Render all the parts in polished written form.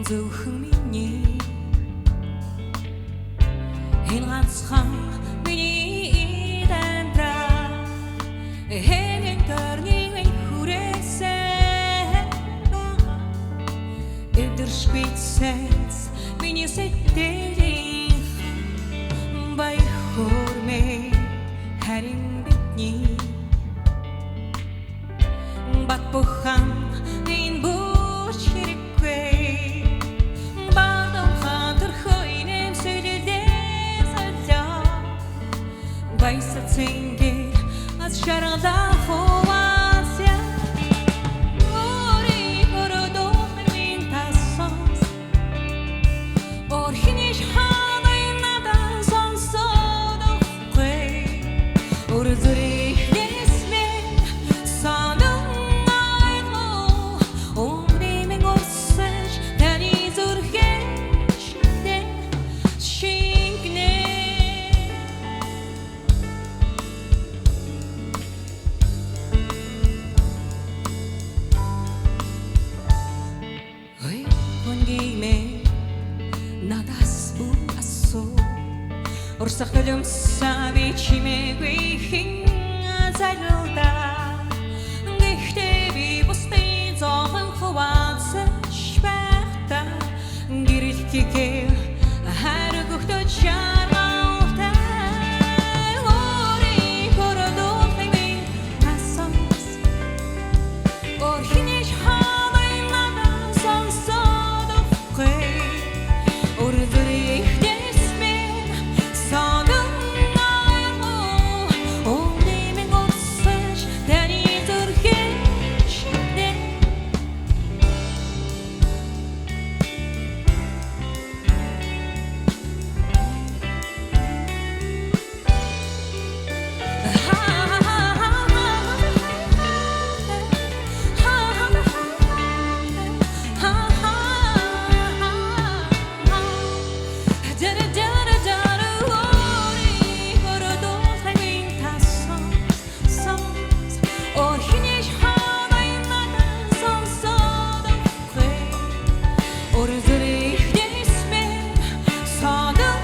Зөвхөн миний. Энэ ганцхан миний амьдрал хэн төрний хүрээсэн эвдэршгүй цэц миний сэтгэлийн баяр хөөрмөө, харин бидний бат бухан энэ бүч хэрэггүй. Бадам төрхөй нэмсэлдээ солио баясаг цэнгэр аз жаргалаа хуваалцъя. Өөрийн өрөөдөх минь тасаас Орхиниш ханай надад сонсоод өгөхгүй. Өөр зүрхнээс минь сонон айгуу өмнө минь өсөж таны зүрхээ шингэнэ. Ой, хүнгиймээ надаас бүр асуу. Урсах нулимсаа би чимээгүй хэн залилдаа. Гэхдээ би бусдын зовлон хуваалцаж байхдаа гэрэлтгээ хайр өгөхдөө чаргалтай. Өөрийн хөрөдөлхийг минь асуусан. Орхиниш хавай надад сонсоод өгөхгүй. Өөр зүрхнээс минь сонон айгуу өмнө минь өсөж таны зүрхээ шингэнэ. Өөр зүрхнээс минь сонон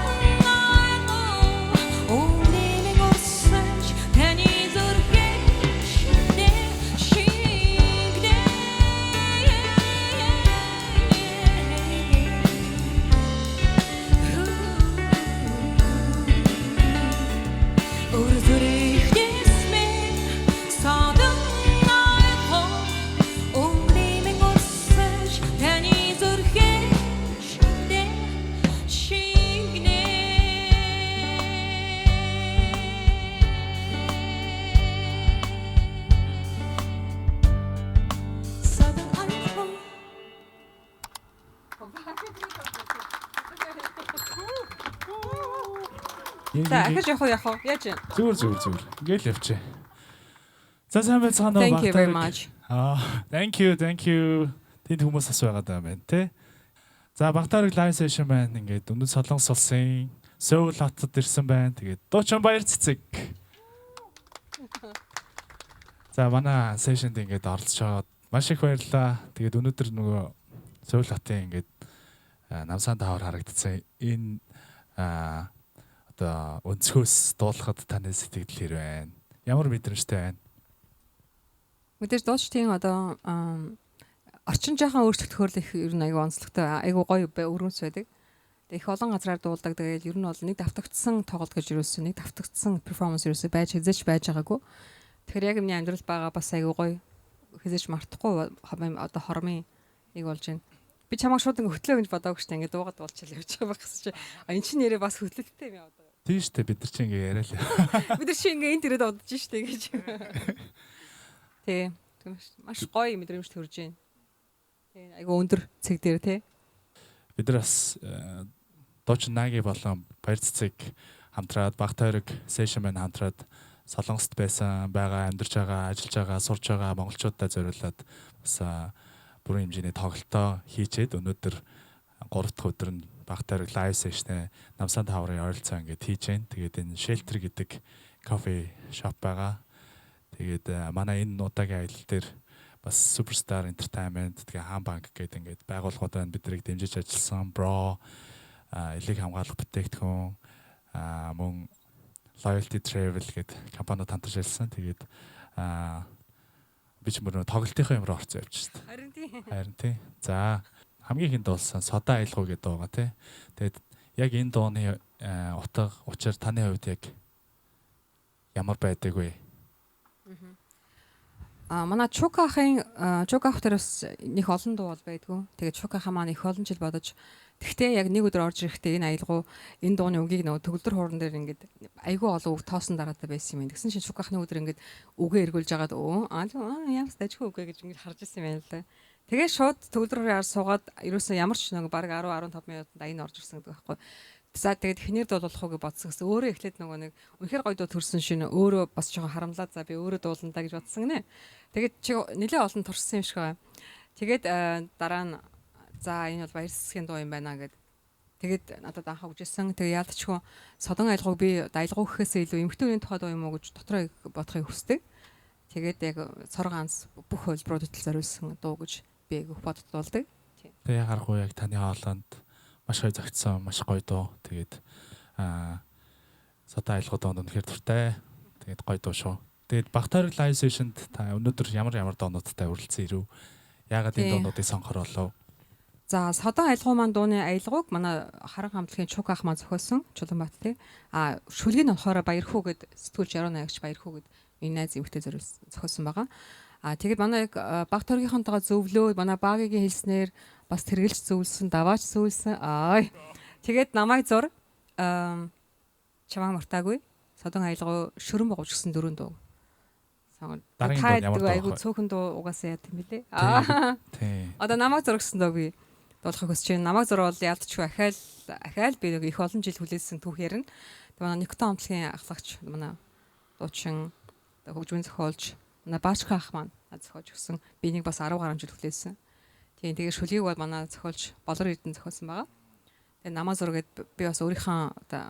айгуу өмнө минь өсөж таны зүрхээ шингэнэ. Өөр зүрхнээс минь сонон айгуу өмнө минь өсөж таны зүрхээ шингэнэ. Southern Idaho. За, ахиж явах уу, яах уу? Яаж юм? Зүгээр, зүгээр, зүгээр. Ингээл явчих. За, сайн байцгаана уу? Thank you very much. Аа, thank you, thank you. Тэнд хүмүүс бас байгаа даа байна те. За, Багтаарэг live session байна. Ингээд өмнөд Солонгос улсын Сөүл хотод ирсэн байна. Тэгээд дуучин Баяр Цэцэг. За, манай session д ингээд оролцож байгаад маш их баярлалаа. Тэгээд өнөөдөр нөгөө Сөүл хотын ингээд Намсан тавар харагдсан энэ одоо өнцгөөс дуулахад таны сэтгэл хэр байна? Ямар мэдрэмжтэй байна? Мэдээж дуучдын одоо орчин жоохон өөрчлөгдөхөөр л их ер нь аягүй онцлогтой, аягүй гоё өргөнц байдаг. Тэгээ их олон газраар дуулдаг. Тэгээд ер нь бол нэг давтагдсан тоглолт гэж ерөөсөө нэг давтагдсан performance ерөөсөө байж хэзээ ч байж байгаагүй. Тэгэхээр яг миний амьдрал байгаа бас аягүй гоё, хэзээ ч мартахгүй одоо хормын нэг болж байна. Би чамайг шууд ингээ хөтлөө гэж бодоагүй шүү дээ. Ингээ дуугаад дуулчихлаа явж байгаа байх гэсэн чи. А эн чинь нэрээ бас хөтлөлттэй юм яа одоо. Тийм шүү дээ, бид нар чинь ингээ яриа л. Бид нар чи ингээ энд ирээд удаж шүү дээ гэж. Тий. Маш гоё мэдрэмж төрж байна. Тий. Айгу өндөр цэг дээр тий. Бид нар бас дуучин Наги болон Баяр Цэцэг хамтраад Баг Тойрог session маань хамтраад Солонгост байсан, байгаа, амьдарч байгаа, ажиллаж байгаа, сурж байгаа монголчуудаа зориулаад бас бүрэн хэмжээний тоглолтоо хийчээд өнөөдөр 3 дахь өдөр нь Баг Тойрог live session Намсан таврын ойролцоо ингээд хийж байна. Тэгээд энэ Shelter гэдэг coffee shop байгаа. Тэгээд манай энэ удаагийн аялал дээр Бас Superstar Entertainment, тэгээ Хаан банк гэдэг ингээд байгууллагууд байна. Бид нарыг дэмжиж ажилласан. Bro, элэг хамгаалах бүтээгдэхүүн, мөн Loyalty Travel гэдэг компаниуд хамтарч ажилласан. Тэгээд би ч мөр тоглолтынхаа юм руу орсон явчих шүү дээ. Харин тийм. Харин тий. За, хамгийн ихэнд дуулсан Содоо аялгау гэдэг дуу байгаа тий. Тэгээд яг энэ дууны утга учир таны хувьд яг ямар байдаг вэ? Манай Чука ахын Чука ах дээр бас нэг олон дуу бол байдгүй. Тэгээд Чука ах маань их олон жил бодож, тэгтээ яг нэг өдөр орж ирэхдээ энэ аялгау, энэ дууны үгийг нөгөө төгөлдөр хууран дээр ингээд айгүй олон үг тоосон дараатай байсан юм. Тэгсэн чинь Чука ахны өдөр ингээд үгээ эргүүлж агаад өө аа ямар ч дажгүй үгээ гэж ингээд харж ирсэн юм байна л да. Тэгээд шууд төгөлдөр хуурын ар суугаад ерөөсөө ямар ч нэг бараг 10 15 минутанд аян орж ирсэн гэдэг байхгүй. За, тэгээд хинээр дуулах уу гэж бодсон гэсэн. Өөрөө эхлээд нөгөө нэг үнэхээр гоё дуу төрсэн шинэ өөрөө бас жоохон харамлаа, за би өөрөө дуулна да гэж бодсон гинэ. Тэгээд чи нэлээ олон туршсан юм шиг байна. Тэгээд дараа нь за энэ бол баяр цэцгийн дуу юм байна гэд. Тэгээд надад анх өгчээсэн. Тэгээд яалтчгүй содон аялгауг би аялгау гэхээсээ илүү эмэгтэй хүний тухай дуу юм уу гэж дотроо бодохыг хүсдэг. Тэгээд яг цор ганц бүх хувилбаруудад л зориулсан дуу гэж би айгүйх боддуулдаг. Тэгээ ягаргүй яг таны хоолойнд маш гоё зогтсон, маш гоё дуу. Тэгээд содон аялгау дуунд үнэхээр дуртай. Тэгээд гоё дуу шүү. Тэгээд Баг тойрог live session-д та өнөөдөр ямар ямар дуунуудтай үрэлцэн ирэв? Яагаад энэ дуунуудыг сонгохор болов? За, содон аялгау маань дууны аялгауг манай харан хамтлагийн Чук ах маань зохиосон, Чулуунбат тий. А шүлгийг нь болохоор Баярхүү гэд сэтгүүлч Яруу найрагч Баярхүү гэд энэ найз эмэгтэй зориулсан зохиосон байгаа. А тэгээд манай яг баг тойргийнхонтойгоо зөвлөө, манай багийн хэлснээр бас тэргэлж зөвлөсөн, даваач зөвлөсөн. Аа. Тэгээд намайг зур, чамаа мартаагүй, содон аялгау, шөрөн богож гэсэн дөрөв дуу. Дараагийн дуу ямар дуу? Айгу цөөхөн дуу угаасаа яа тийм билээ. Аа. Одоо намайг зур гэсэн дуу би дуулахыг хүсэж байна. Намайг зур бол яалтчгүй ахаал би нэг их олон жил хүлээсэн түүх ярина. Тэгээ манай Никтон хамтлагийн ахлагч, манай дуучин, хөгжмийн зохиолч манай Баачка ах маань зохиож өгсөн. Би нэг бас 10 гаруй жил хүлээсэн. Тийм, тэгээ шүлгийг бол манай зохиолч Болор Эрдэнэ зохиосон байгаа. Тэгээ намаа зур гэд би бас өөрийнхөө одоо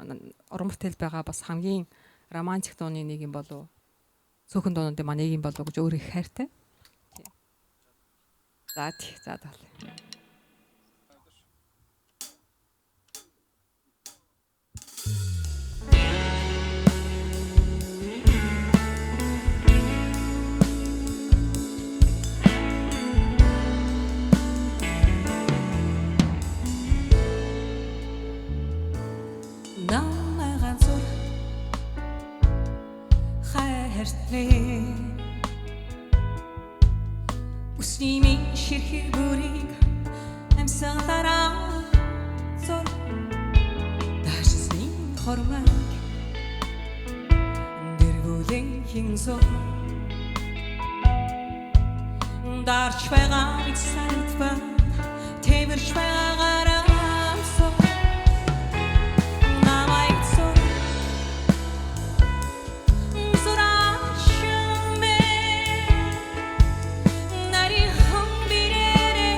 уран бүтээл байгаа бас хамгийн романтик дууны нэг юм болов. Цөөхөн дуунуудын маань нэг юм болов гэж өөр их хайртай. За тий, за таал. Намайг зур хайртлээ. Үсний минь ширхэг бүрийг амьсгалаараа зур. Дашсны хормаг дэргүүлэн хин зур. Дарч байгаа мэт сандба тэвэрч байгаараа зур. Намайг зур зураашмэ нарийнхан бирэрэ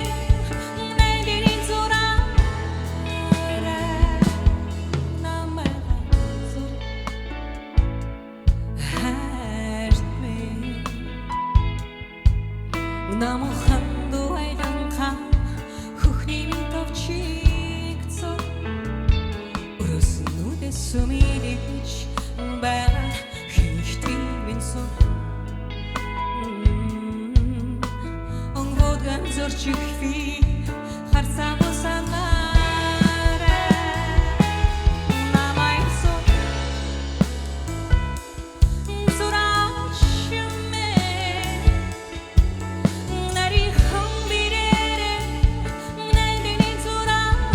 найдын зураарай. Намайг зур хайртмэ. Намхан дуайланха хөхний минь товчиг зур. Өрөөснүүдээс сүмидэж байгаа хинхтэн минь зур. Онгодган зорчих би харцаа бусанаарай. Намайг зур зураашмэ нарийнхан бирэрэ найдын зураарай.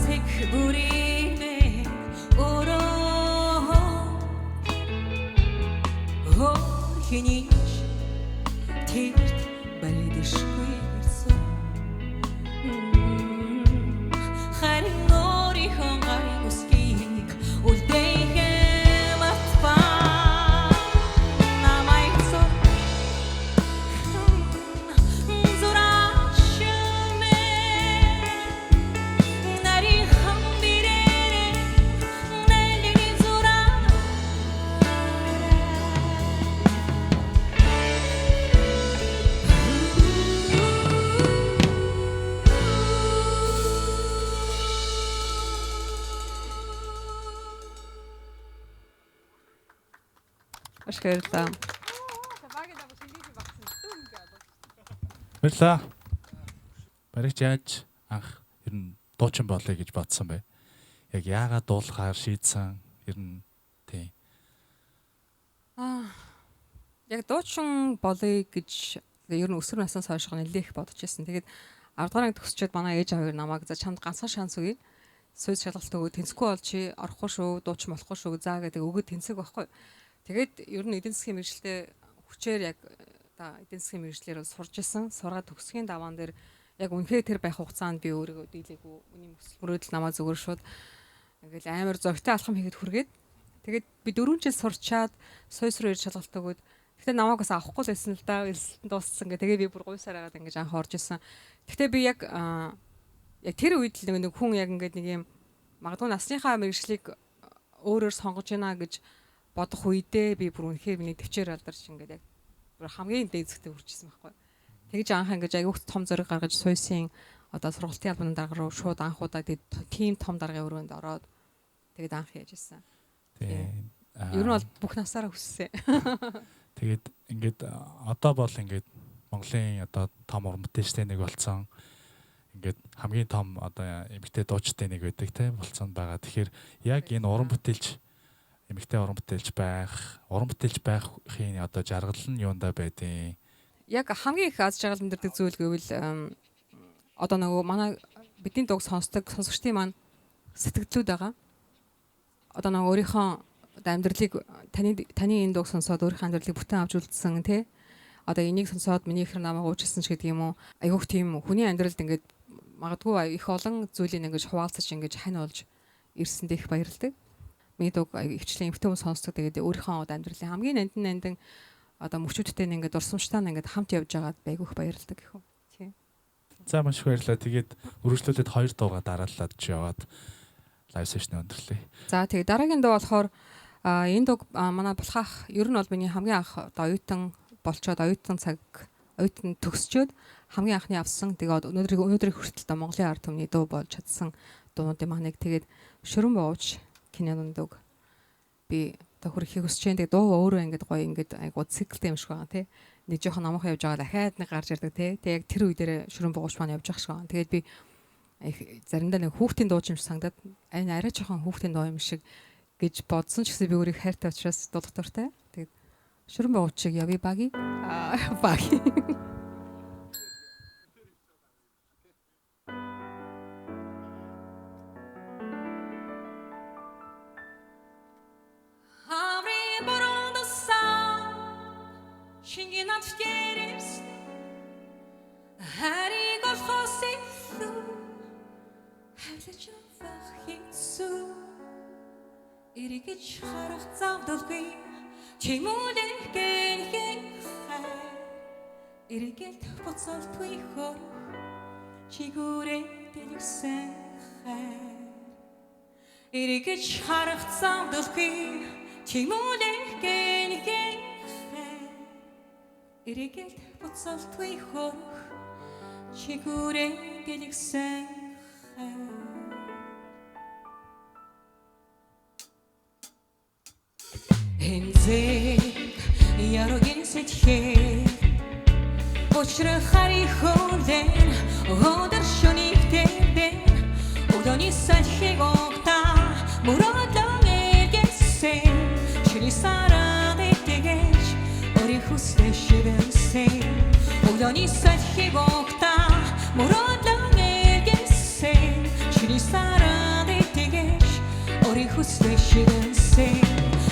Цэг бүрийн өрөө хинийч тэрт балидшгүй ирсэн харин өөрийнхөө гарын үсгийг үлдээхээ матпаа намайг зураач нарийнхан бирээрээ нэлэний зураа. Маш баярлалаа. Баярлалаа. Баригч яаж анх ер нь дуучин болъё гэж бодсон бэ? Яг яагаад дуулахаар шийдсэн? Ер нь тийм. Яг дуучин болъё гэж ер нь өсвөр наснаас хойш нэлээх бодож байсан. Тэгээд 10 дугаар анги төгсчөөд манай ээж аав намайг за чамд ганцхан шанс өгье. Сүйд шалгалт өгөө тэнцэхгүй бол чи орохгүй шүү, дуучин болохгүй шүү за гэдэг өгөөд тэнцэг байхгүй. Тэгээд ер нь эдийн засгийн мэргэжилтэд хүчээр яг одоо эдийн засгийн мэргэжлээр бол сурж исэн. Сургаад төгсгийн даваан дээр яг үнэхээр тэр байх хугацаанд би өөрийгөө дийлээгүй. Миний өсөл мөрөөдөл намаа зүгээр шууд ингээл амар зөгтэй алхам хийгээд хүргээд тэгээд би 4 жил сурчаад сойс руу ирж шалгалт өгөөд гэхдээ намайг бас авахгүй л байсан л да. Эрсэлтэн дууссан гэ. Тэгээ би бүр гуйсаар хагаад ингэж анх орж исэн. Гэхдээ би яг яг тэр үед л нэг хүн яг ингээд нэг юм магадгүй насныхаа мэргэжлийг өөрөөр сонгож байна гэж бодох үедээ би бүр үнэхээр миний төвчээр алдарч ингээд яг бүр хамгийн дээд зэгтээ хүрчихсэн байхгүй. Тэгж анх ингэж аягүй том зориг гаргаж суйсын одоо сургалтын албаны дарга руу шууд анх удаа тийм том даргын өрөөнд ороод тэгээд анх яаж исэн. Тийм. Ер нь бол бүх насаараа хүссэн. Тэгээд ингээд одоо бол ингээд Монголын одоо том уран бүтээлчтэй нэг болсон. Ингээд хамгийн том одоо эмэгтэй дуучтай нэг байдаг тийм болсон байгаа. Тэгэхээр яг энэ уран бүтээлч эмэгтэй уран бүтээлч байх, уран бүтээлч байхын одоо жаргал нь юундаа байдیں۔ Яг хамгийн их аз жаргал мэдэрдэг зүйл гэвэл одоо нөгөө манай бидний дууг сонсдог сонсогчдын маань сэтгэлдлүүд байгаа. Одоо нөгөө өөрийнхөө одоо амьдралыг таны энэ дууг сонсоод өөрийнхөө амьдралыг бүтэн авч үлдсэн тий. Одоо энийг сонсоод миний ихэр намайг уучлсан ч гэдэг юм уу. Айгүйх тийм хүний амьдралд ингээд магадгүй их олон зүйлийг ингэж хуваалцаж ингэж хань болж ирсэнд их баярлдаг. Миний дууг ихчлэн эмэгтэй хүн сонсдог. Тэгээд өөрийнхөө одоо амьдралын хамгийн нандин одоо мөчүүдтэй ингээд дурсамжтай ингээд хамт явж байгаад айгүйх баярлдаг гэх юм. Тийм. За маш их баярлалаа. Тэгээд үргэлжлүүлээд хоёр дуугаа дараалаад чи яваад live session өндөрлөе. За тэгээд дараагийн дуу болохоор энэ дууг манай булхаах ер нь бол миний хамгийн анх одоо оюутан болчоод оюутан цаг оюутан төгсчөөд хамгийн анхны авсан тэгээд өнөөдрийг хүртэл одоо Монголын ард түмний дуу болж чадсан дуунуудын маань нэг тэгээд Шөрөн бууж киноны дууг би одоо хүрэхийг хүсэж байна. Тэгээд дуу өөрөө ингээд гоё ингээд айгуу циклтэй юм шиг байгаа тий. Нэг жоохон номхон явж байгаа дахиад нэг гарч ирдэг тий. Тэгээд яг тэр үе дээр Шөрөн бууж маань явж байгаа шиг байгаа. Тэгээд би заримдаа нэг хүүхдийн дуу юм шиг санагдаад энэ арай жоохон хүүхдийн дуу юм шиг гэж бодсон ч гэсэн би өөрийг хайртай учраас дуулах дуртай. Тэгээд Шөрөн буугчийг явъя баги. Баги. Хамрын борооноосаа шингэн над гэрээс хариг олохоос илүү хайрлаж явах хэцүү эргэж харах завдалгүй чимүүлэх гэнхэн хайр эргэлт буцалтгүй хөрөх чигүүрээ дэлгсэн хайр эргэж харах завдалгүй чимүүлэх гэнхэн хайр эргэлт буцалтгүй хөрөх чигүүрээ дэлгсэн хайр. Хэмзэг ярогийн сэтгэл учрах харийн хөлэн өдөр шөнийг тэвдэн өдөөний салхийг огта мөрөөдлөн эргэсэн шүний саран итгэж өөрийн хүслээ шивэнсэн өдөөний салхийг огта мөрөөдлөн эргэсэн шүний саран Өөрийн хүслээ шигэнсэн.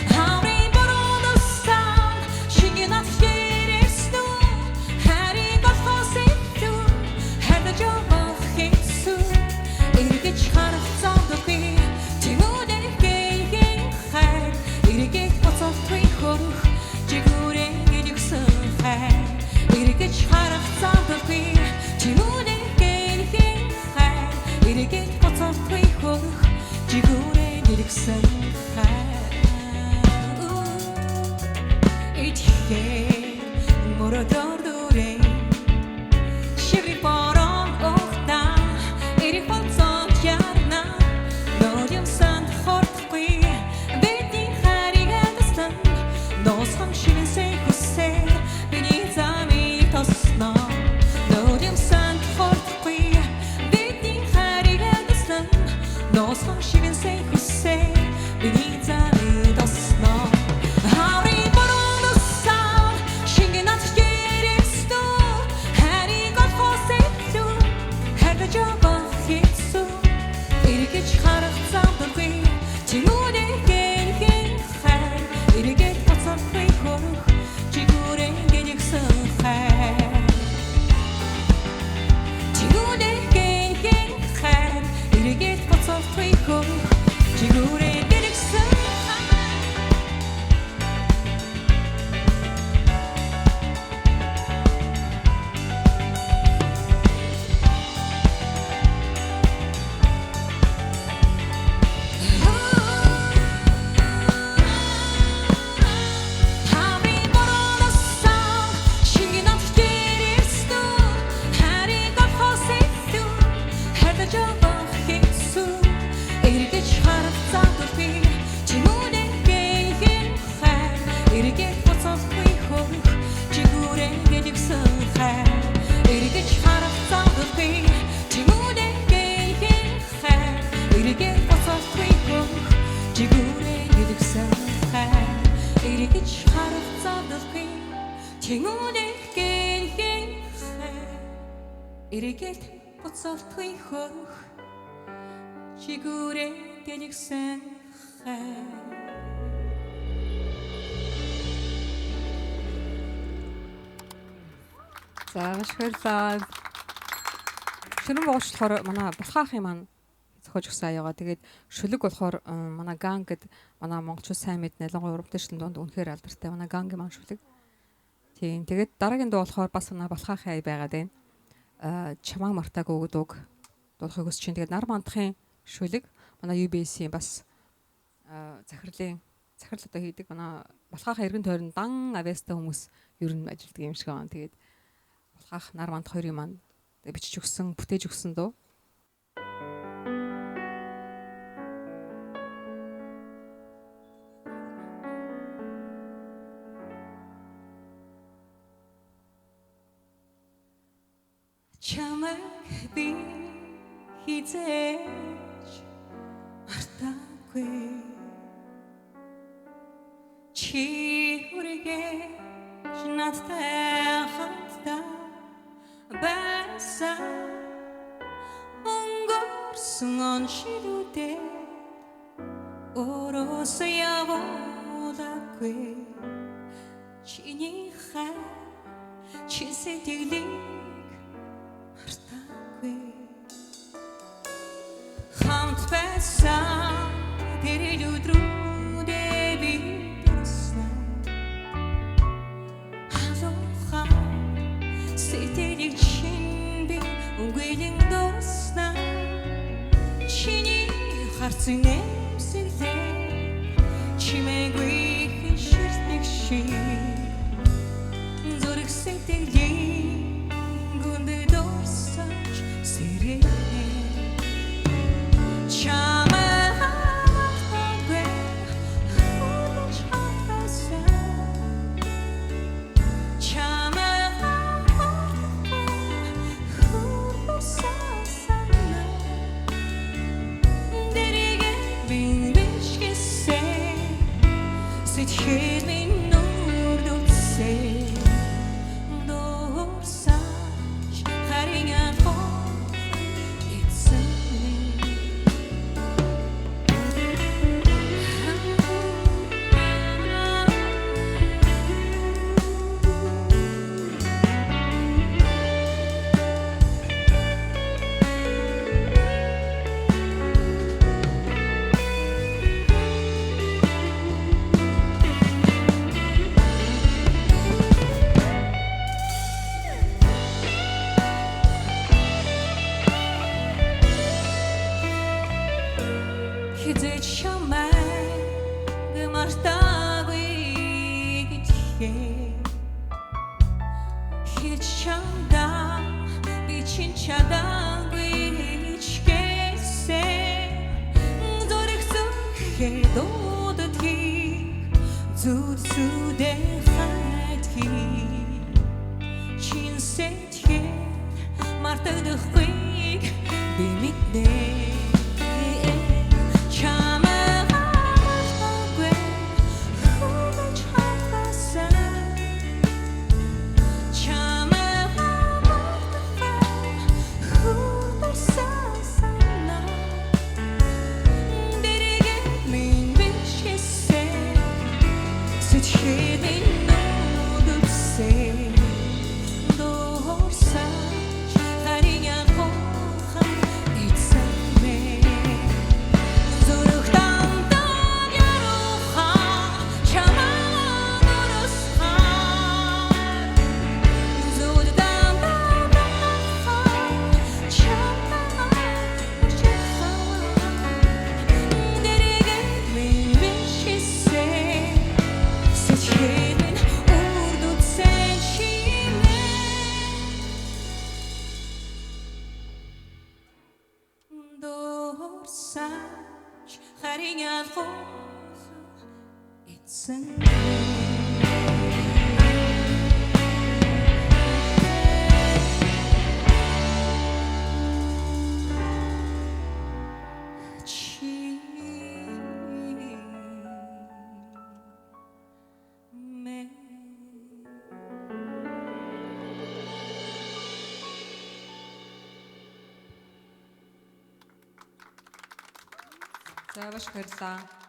Хамрын борооносан шингэн над хэрсэн үү? Харийг олохоос илүү хайрлаж явах хэцүү. Эргэж харах зовдохгүй тэмүүлэх гэнхэн хайр. Эргэж буцалтгүй хөрөх жигүүрэн дэлгсэн хайр. Эргэж харах зовдохгүй тэмүүлэх гэнхэн хайр. Эргэж буцалтгүй хөрөх жигүүрэн дэлгсэн хайр. Итгэх мөрөдөр дүрэн шиврик борон ухтаа эрих болцоод ярна. Нодим санд хордохгүй бидний хайрыг алдсан. Нуусхан шивэнсэй хүсээ бидний замыг тосно. Нодим санд хордохгүй бидний хайрыг алдсан. Нуусхан шивэнсэй хүсээ бидний замыг тосно. Хамрын борооносан шингэн над хэрсэн үү? Харийг олохоос илүү хайрлаж явах хэцүү. Эргэж харах зовдохгүй тэмүүлэх гэнхэн хайр. Эргэж буцахгүй хөрөх жигүүрэн дэлгсэн хайр. Тэмүүлэх гэнхэн хайр. Эргэж буцахгүй хөрөх жигүүрэн дэлгсэн хайр. Хамрын борооносан шингэн над хэрсэн үү? Харийг олохоос илүү хайрлаж явах хэцүү. Эргэж харах зовдохгүй тэмүүлэх гэнхэн хайр. Эргэж буцахгүй хөрөх жигүүрэн дэлгсэн хайр. Эргэж харах зовдохгүй тэмүүлэх гэнхэн хайр. Эргэж буцахгүй хөрөх жигүүрэн дэлгсэн хайр. Эргэж харах зовдохгүй тэмүүлэх гэнхэн хайр. Эргэж буцалтгүй хөрөх жигүүрэн дэлгсэн хайр. За маш их баярлалаа. Шүрэн буугч болохоор манай Булхаахын маань зохиож өгсөн аягаа. Тэгээд шүлэг болохоор манай Ган гэд манай монголчууд сайн мэднэ. Ялангуяа урам дэвшлэн дунд үнэхээр алдартай. Манай Гангийн маань шүлэг. Тийм. Тэгээд дараагийн дуу болохоор бас манай Булхаахын ая байгаад байна. Чамааг мартаагүй гэдэг үг дуулахыг хүсэж байна. Тэгээд нар мандахын шүлэг манай UBS-ийн бас захирлын захирал одоо хийдэг. Манай Булхаахын эргэн тойрон дан авьяастай хүмүүс ер нь ажилладаг юм шиг байна. Тэгээд Булхаах нар мандах хоёрын маань бичиж өгсөн, бүтээж өгсөн дуу. Чамайг би хизээж мартаагүй. Чи үргэлж надтай хамтдаа байсан. Өнгөрсөн он шилүүдээ өөрөөсөө явуулаагүй. Чиний хайр, чи сэтгэлийг мартаагүй. Хамт байсан тэр өдрүүдээ би дурсан. Халуухан сэтгэлийг чинь би үгэлэн дурсан. Чиний харцын нэмсэглээ чимээгүй ширтэг шиг. Зүрх сэтгэлийн гүнд дурсаж сэрээ. Чамайг мартаагүй хурж хатасан. Чамайг мартаагүй хурсан. Дэрэг би биш гэсэн сэтгэл минь. Хэзээ ч чамайг мартаагүй гэдгээ хэлж чамдаа би чинь чадаагүй ч гэсэн зүрх зүрхээ дууддгийг зүуд зүудээ хайдгийг чин сэтгэл мартагдахгүйг би мэднэ. Чамайг мартаагүй хүлээж хатсан чамайг мартахгүй хүлээсэн санаа дэрэг минь биш гэсэн сэтгэлийн нүдсэн дурсаж харин янхуухан эцэн мэ зүрх дандаа яруухан чамайг дурсах зүуд дандаа татхан чамайг мөрчиххан дэрэг минь биш гэсэн сэтгэл минь үрдүтсэн чимээ дурсаж харин ялгуухан эцэн чимээ. За, маш их баярлалаа.